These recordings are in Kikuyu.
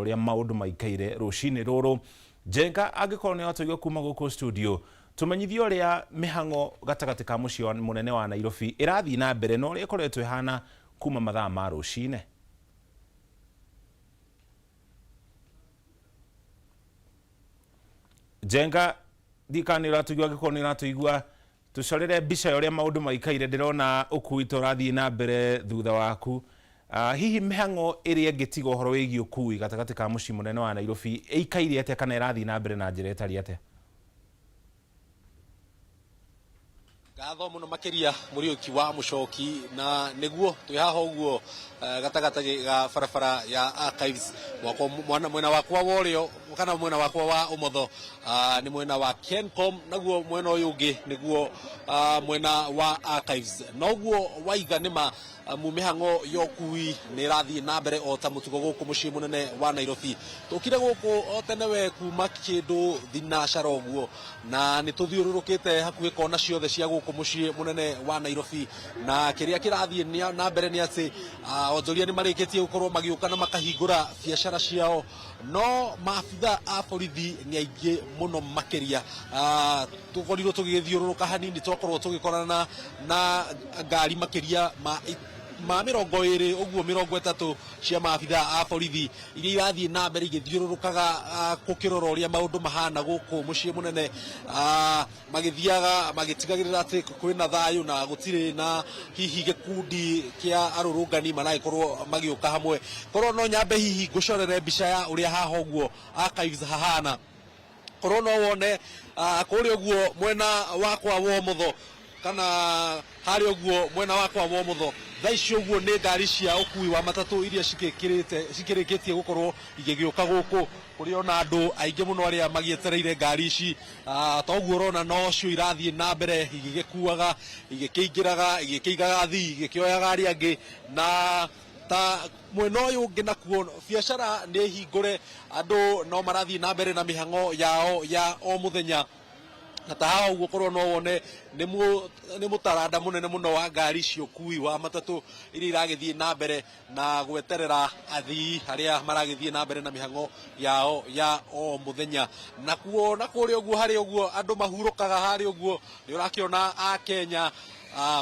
ũrĩa maũndũ maikaire rũcinĩ rũrũ. Njenga, angĩkorwo nĩ watũigua kuma gũkũ studio, tũmenyithie ũrĩa mĩhang'o gatagatĩ ka mũciĩ mũnene wa Nairobi ĩrathiĩ na mbere na ũrĩa ĩkoretwo ĩhana kuma mathaa ma rũcinĩ. Njenga, ndikana nĩ ũratũigua, angĩkorwo nĩ ũratũigua tũcorere mbica ya ũrĩa maũndũ maikaire. Ndĩrona ũkui ta ũrathiĩ na mbere thutha waku. Hihi mĩhang'o ĩrĩa ĩngĩ tiga ũhoro wĩgiĩ ũkui gatagatĩ ka mũciĩ mũnene wa Nairobi ĩikaire atĩa kana ĩrathiĩ na mbere na njĩra ĩtariĩ atĩa? Ngatho mũno makĩria Mũriũki wa Mũcoki, na nĩguo twĩ haha ũguo gatagatĩ ga barabara ya Archives, mwena wakwa wa ũrĩo kana mwena wakwa wa ũmotho nĩ mwena wa Kencom, naguo mwena ũyũ ũngĩ nĩguo mwena wa Archives. Noguo waiga nĩma amu mĩhang'o ya ũkui nĩ ĩrathiĩ na mbere o ta mũtugo gũkũ mũciĩ mũnene wa Nairobi. Tũkire gũkũ o tene we kuma kĩndũ thinacara ũguo, na nĩ tũthiũrũrũkĩte hakuhĩ kona ciothe cia gũkũ mũciĩ mũnene wa Nairobi, na kĩrĩa kĩrathiĩ na mbere nĩ atĩ onjoria nĩ marĩkĩtie gũkorwo magĩũka na makahingũra biacara ciao, no maabitha a borithi nĩ aingĩ mũno makĩria. Tũkorirwo tũgĩgĩthiũrũrũka hanini, twakorwo tũgĩkorana na ngari makĩria ma 20 ũguo 30 cia maabitha a borithi iria irathiĩ na mbere igĩthiũrũrũkaga gũkĩrora ũrĩa maũndũ mahana gũkũ mũciĩ mũnene, magĩthiaga magĩtigagĩrĩra atĩ kwĩna thayũ na gũtirĩ na hihi gĩkundi kĩa arũrũngani maragĩkorwo magĩũka hamwe. Korwo no nyambe hihi ngũcorere mbica ya ũrĩa haha ũguo Archives hahana, korwo no wone kũrĩa ũguo mwena wakwa wa ũmotho kana harĩa ũguo mwena wakwa wa ũmotho thaa ici ũguo nĩ ngari cia ũkui wa matatũ iria cikĩkĩrĩte cikĩrĩkĩtie gũkorwo igĩgĩũka gũkũ. Kũrĩ ona andũ aingĩ mũno arĩa magĩetereire ngari ici, toguo ũrona nocio irathiĩ na mbere igĩgĩkuaga, igĩkĩingĩraga, igĩkĩigaga athii, igĩkĩoyaga arĩa angĩ. Na ta mwena ũyũ ũngĩ nakuo biacara nĩ hingũre, andũ no marathiĩ na mbere na mĩhang'o yao ya o mũthenya. Na ta haha ũguo korwo no wone nĩ mũtaranda mũnene mũno wa ngari cia ũkui wa matatũ iria iragĩthiĩ na mbere na gweterera athii arĩa maragĩthiĩ na mbere na mĩhang'o yao ya o mũthenya. Nakuo na kũrĩa ũguo harĩa ũguo andũ mahurũkaga harĩa ũguo nĩ ũrakĩona a Kenya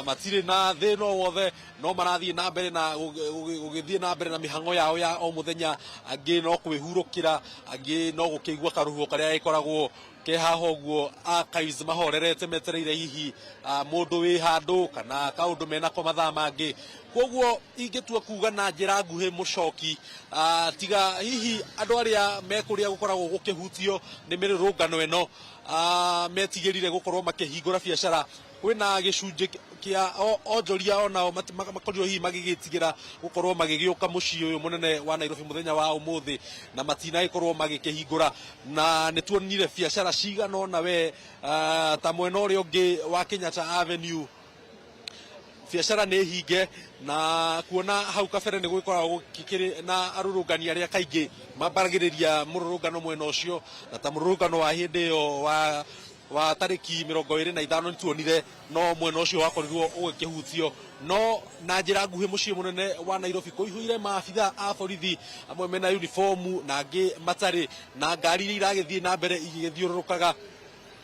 matirĩ na thĩna o wothe, no marathiĩ na mbere na gũgĩthiĩ na mbere na mĩhang'o yao ya o mũthenya. Angĩ no kwĩhurũkĩra, angĩ no gũkĩigua karũhuho karĩa gĩkoragwo ke haha ũguo Archives mahorerete metereire hihi mũndũ wĩ handũ kana kaũndũ menako mathaa mangĩ. Koguo ingĩtua kuga na njĩra nguhĩ mũcoki, tiga hihi andũ arĩa me kũrĩa gũkoragwo gũkĩhutio nĩ mĩrũrũngano ĩno metigĩrire gũkorwo makĩhingũra biacara, kwĩna gĩcunjĩ kĩa onjoria onao makorirwo hihi magĩgĩtigĩra gũkorwo magĩgĩũka mũciĩ ũyũ mũnene wa Nairobi mũthenya wa ũmũthĩ na matinagĩkorwo magĩkĩhingũra. Na nĩ tuonire biacara cigana ũna we ta mwena ũrĩa ũngĩ wa Kenyatta Avenue biacara nĩ hinge, na kuona hau kabere nĩ gũgĩkoragwo gũkĩrĩ na arũrũngani arĩa kaingĩ mambaragĩrĩria mũrũrũngano mwena ũcio, na ta mũrũrũngano wa hĩndĩ ĩyo wa tarĩki 25 nĩ tuonire no mwena ũcio wakorirwo ũgĩkĩhutio. No na njĩra nguhĩ mũciĩ mũnene wa Nairobi kũihũire maabitha a borithi, amwe mena uniform na angĩ matarĩ, na ngari iria iragĩthiĩ na mbere igĩgĩthiũrũrũkaga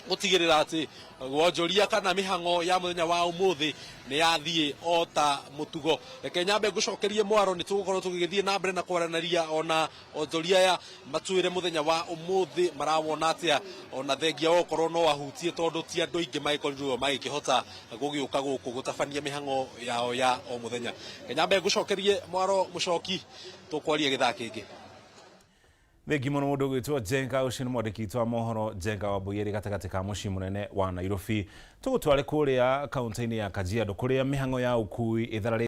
gũtigĩrĩra atĩ wonjoria kana mĩhang'o ya mũthenya wa ũmũthĩ nĩ yathiĩ o ta mũtugo. Reke nyambe ngũcokerie mwaro, nĩ tũgũkorwo tũgĩgĩthiĩ na mbere na kwaranĩria ona onjoria aya matwĩre mũthenya wa ũmũthĩ marawona atĩa, ona thengia wa gũkorwo no ahutie tondũ ti andũ aingĩ magĩkorirwo magĩkĩhota gũgĩũka gũkũ gũtabania mĩhang'o yao ya o mũthenya. Reke nyambe ngũcokerie mwaro mũcoki, tũkwaria gĩthaa kĩngĩ. Thengi mũno mũndũ ũgwĩtwo Njenga, ũcio nĩ mwandĩki witũ wa mohoro Njenga wa Mbui arĩ gatagatĩ ka mũciĩ mũnene wa Nairobi. Tũgũtware kũrĩa kaunti-inĩ ya Kajiado kũrĩa mĩhang'o ya ũkui ĩthararĩte.